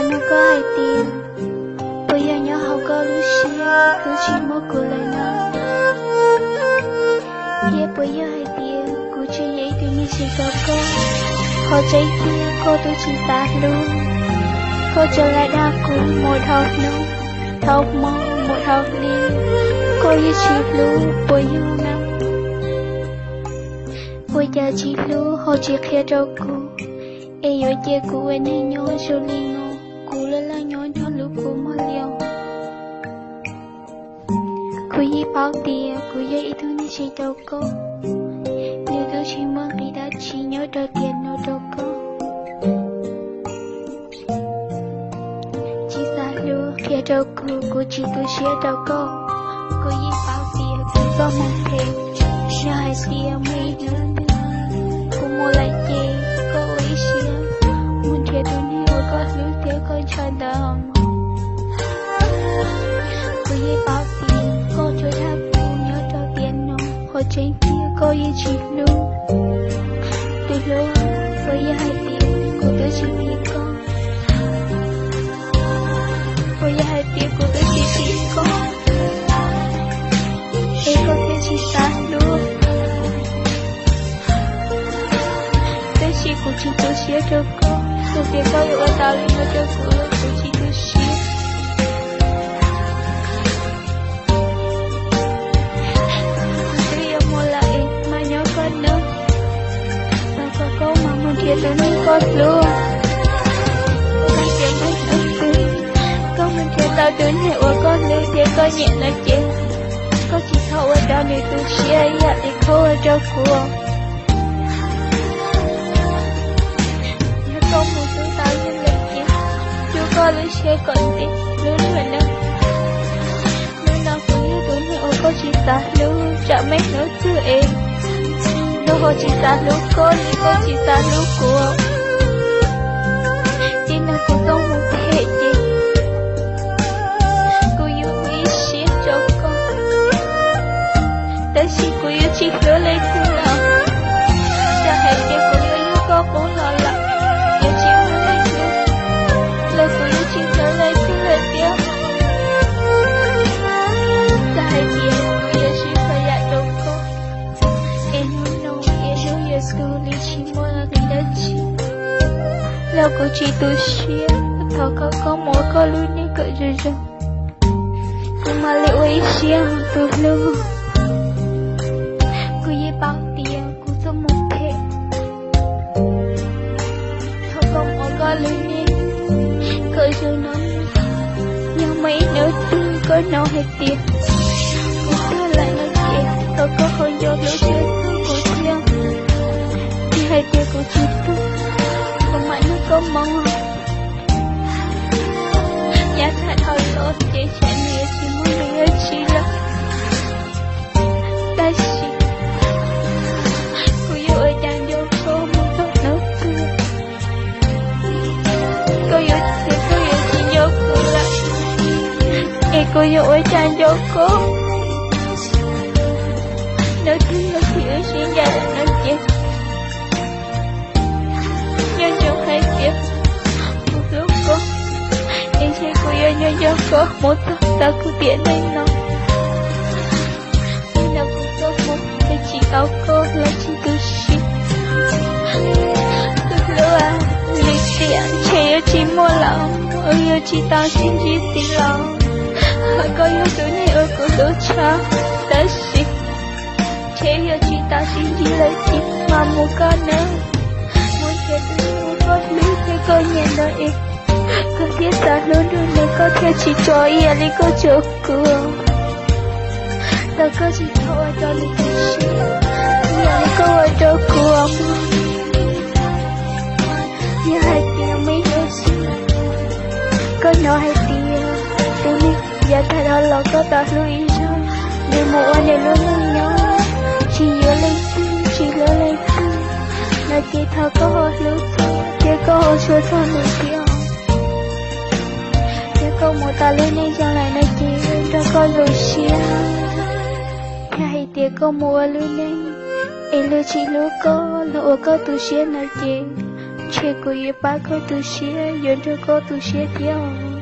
Nug koj hais tias, puas yog nyob hauv koj lub siab twb tsis muaj kuv lawm no? Thiab puas yog hais tias kuv tsis yog ib tug neeg tsis tau koj? Qhov tseeb tiag koj twb tsis xav hlub, koj tsuas lam dag kuv mus dhau hnub, dhau hmo, mus dhau hli, koj yeej tsis hlub puas yog na? Ua cas tsis hlub ho tsis qhia rau kuv, es yuav cia kuv ua neeg nyob zoo li no, kuv laj laj nyob nrog lub kua muag li os. Kuv yeej paub tias kuv yog ib tug neeg tsis tau koj, nws twb tsis muaj nqis dab tsi nyob rau tiam no rau koj. Tsis xav hlub qhia rau kuv, kuv tsis tu siab rau koj. Kuv yeej paub tias kuv txoj hmoo phem, yog hais tias muaj ib hnub kuv mus lawm ces koj ua ib siab mus nrhiav tus neeg uas koj hlub thiab koj ntshaw ntawd mog. Kuv yeej paub tias koj tsuas dag kuv nyob rau tiam no, qhov tseeb tiag koj yeej tsis hlub. Tus hlub, puas yog hais tias kuv twb tsis tim koj? Puas yog hais tias kuv twb tsis tim koj, es koj thiaj tsis xav hlub? Tab sis kuv tsis tu siab rau koj, txawm tias koj yuav ua tau li no rau kuv los kuv tsis tu siab. Kuv twb yuav mus lawm es mas nyob koj nawb, thov kom koj mam mus nrhiav tus neeg koj hlub. Koj mus nrhiav tau tus neeg uas koj hlub thiab koj nyiam no ces koj tsis txhob ua rau nws tu siab ib yam li koj ua rau kuv. Yog koj mus hlub tau yog lawm ces rub koj lub siab kom ntev hlub luag nawb. Hnub no kuv yog tus neeg uas koj tsis xav hlub, tsam muaj ib hnub twg es koj ho tsis xav hlub koj li koj tsis xav hlub kuv, ces nrog kuv txoj hmoo phem ces kuv yuav ua ib siab rau koj, tab sis kuv yuav tsis hlub leej twg lawm. Txawm hais tias kuv yuav yug koj qub los lawm, yuav tsis muaj leej twg, los kuv yuav tsis hlub leej twg lawm thiab. Txawm hais tias kuv yuav sib txhua yam rau koj, es hnub no es hnub yuav tu li tsis muaj nqis dab tsi, los kuv tsis tu siab, thov koj, koj mus ua koj lub neej kom zoo zoo, kuv mam li ua ib siab tus hlub. Kuv yeej paub tias kuv txoj hmoo phem, thov koj mus ua koj lub neej kom zoo no. Yog muaj ib hnub twg koj hnov hais tias kuv tuag lawm no ces thov koj ho nco hlub thiab txhawb kuv thiab. Yog hais tias kuv tsis tuag, kuv mam nrog koj mus. Yav tag dhau los ces tsam nws yuav tsis muaj nqis dab tsi lawm, tab sis kuv yuav ua cas nco koj mus txog hnub twg? Koj yuav, koj yuav tsis nco kuv lawm, es kuv yuav ua cas nco koj? Hnub twg yog tsis wb sib ncaim lawm no ces nco ntsoov hais tias kuv hlub koj, es ntshe kuv yuav nco nco koj mus txog txoj kuv tiam neej no. Hnub no kuv txoj hmoo es tsis tau koj los tsis tu siab. Tus hlub, lwm tiam ntshe yuav tsis muaj lawm, yuav tsis tau sib ntsib txiv los, koj yog tus neeg uas kuv hlub tshaj, tab sis ntshe yuav tsis tau sib ntsib lawm ces mas mus koj nawb, mus nrhiav tus neeg uas koj hlub thiab koj nyiam ntawd es koj thiaj xav hlub nrog nws, koj thiaj tsis tso ib yam li koj tso kuv, los koj tsis txhob ua rau nws tu siab ib yam li koj ua rau kuv mog. Yog hais tias muaj ib hnub twg koj hnov hais tias tus neeg yav tag dhau los koj tau hlub ib zaug, nws mus ua nws lub neej nyob, tsis yuav leej twg tsis hlub leej twg no ces thov koj ho hlub txog thiab koj ho xyuas txog nws thiab. Yog koj mus tau lub neej zoo lawm no ces nrog koj zoo siab. Yog hais tias koj mus ua lub neej es luag tsis hlub koj los ua koj tu siab no ces Ntshe kuv yuav pab koj tu siab, yuav nrog koj tu siab thiab.